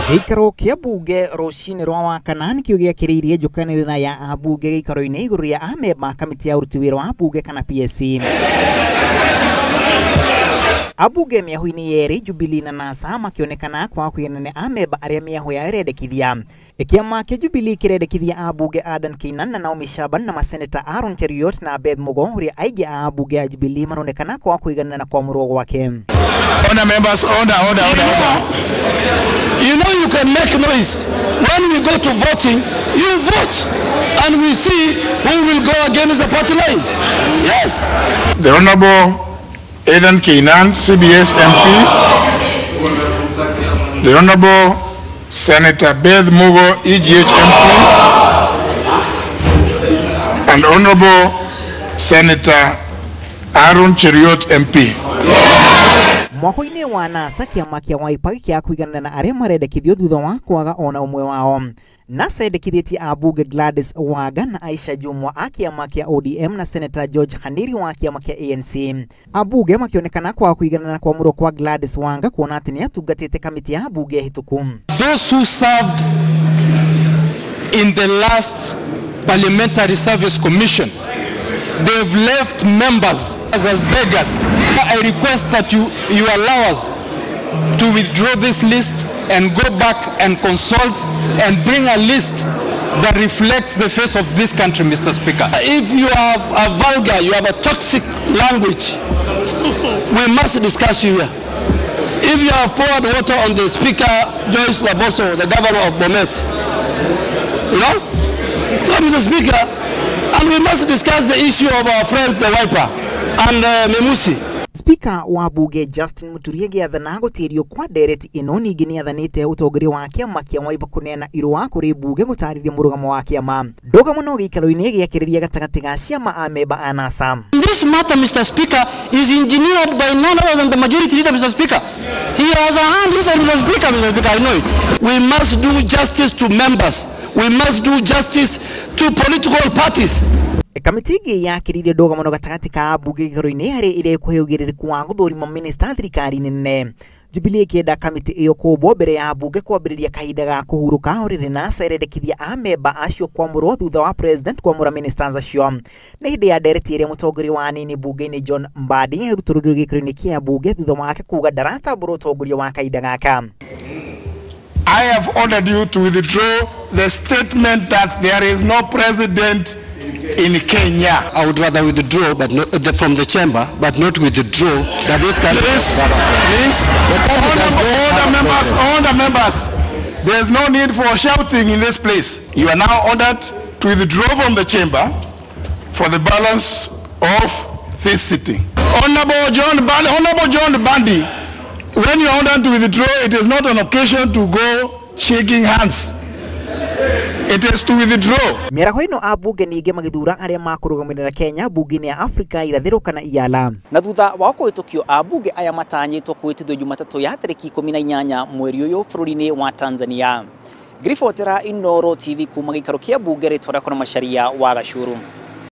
Gĩikaro kĩa bunge rũcinĩ rwa Wakana nĩkĩo gĩakĩrĩirie njũkanĩrĩra ya ambunge gĩikaro-inĩ igũrũ rĩa amemba a kamĩtĩ ya ũruti wĩra wa bunge kana PSC. Ambunge mĩahũ-inĩ yerĩ Jubilee na NASA makĩonekana kwaga kũiganana amemba arĩa mĩahũ yao ĩrendekithia. Kĩama kĩa Jubilee kĩrendekithia ambunge Adan Keynan na Naomi Shaban na maseneta Aaron Cheruiyot na Beth Mugo, ũrĩa aingĩ a ambunge a Jubilee maronekana kwaga kũiganana na kwamũrwo gwake. Order members, order, order, order, order. You know you can make noise. When we go to voting, you vote and we see who will go against the party line. Yes. The Honorable Adan Keynan, CBS MP. The Honorable Senator Beth Mugo, EGH MP. And Honorable Senator Aaron Cheruiyot MP. Mwako-inĩ wa NASA kĩama kĩa Wiper gĩkĩaga kũiganana na arĩa marendekithio thutha wa kwaga ona ũmwe wao. NASA yendekithĩtie ambunge Gladys Wanga na Aisha Jumwa a kĩama kĩa ODM na Senator George Khaniri wa kĩama kĩa ANC. Ambunge makĩonekana kwaga kũiganana na kwamũrwo kwa Gladys Wanga kuona atĩ nĩatungatĩte kamĩtĩ ya bunge hĩtũku. Those who served in the last Parliamentary Service Commission, they've left members as beggars. I request that you allow us to withdraw this list and go back and consult and bring a list that reflects the face of this country, Mr. Speaker. If you have a vulgar, you have a toxic language, we must discuss you here. If you have poured water on the Speaker, Joyce Laboso, the governor of Bomet, you know? So, Mr. Speaker, and we must discuss the issue of our friends, the Wiper and Memusi. Speaker wa bunge Justin Muturi agĩathana gũtĩrio kwa ndereti ĩno ningĩ nĩathanĩte ũtongoria wa kĩama kĩa Wiper kũneana irũa kũrĩ bunge gũtarĩria mũrũgamo wa kĩama. Ndũgamo no gĩikaro-inĩ gĩakĩrĩria gatagatĩ ga ciama amemba a NASA. This matter, Mr. Speaker, is engineered by none other than the majority leader, Mr. Speaker. He has a hand inside, Mr. Speaker, Mr. Speaker, I know it. We must do justice to members. We must do justice to political parties. Kamĩtĩ ĩngĩ yakĩrĩirie ndũgamano gatagatĩ ka ambunge gĩikaro-inĩ harĩ ĩrĩa ĩkũhe ũigĩrĩrĩku wa gũthũrima minista thirikari-inĩ nene. Jubilee ĩkĩenda kamĩtĩ ĩyo kũmbwo mbere ya bunge kwambĩrĩria kahinda ga kũhurũka ũrĩrĩ NASA ĩrendekithia amemba acio kwamũrwo thutha wa president kwamũra ministers acio. Nĩ hĩndĩ ya ndereti ĩrĩa mũtongoria wa anini bunge-inĩ John Mbadi arutũrũrirwo gĩikaro-inĩ kĩa bunge thutha wake kuga ndaratambũra ũtongoria wa kahinda gaka. I have ordered you to withdraw the statement that there is no president in Kenya. I would rather withdraw, but not from the chamber, but not withdraw that this country. Please, please, order members, order members. There is no need for shouting in this place. You are now ordered to withdraw from the chamber for the balance of this sitting. Honorable John Mbadi, when you are ordered to withdraw, it is not an occasion to go shaking hands. It is to withdraw. Mĩaraho ĩno ambunge ningĩ magĩthura arĩa makũrũgamĩrĩra Kenya bunge-inĩ ya Afrika irathĩro kana IALA. Na thutha wa kũhĩtũkio ambunge aya matanyĩtwo kwĩtithio Jumatatũ ya tarĩki 18 mweri ũyũ bũrũri-inĩ wa Tanzania. Ngiribotera Inooro TV kuma gĩikaro kĩa bunge rĩtwa rĩakwa na Macharia wa Gacuru.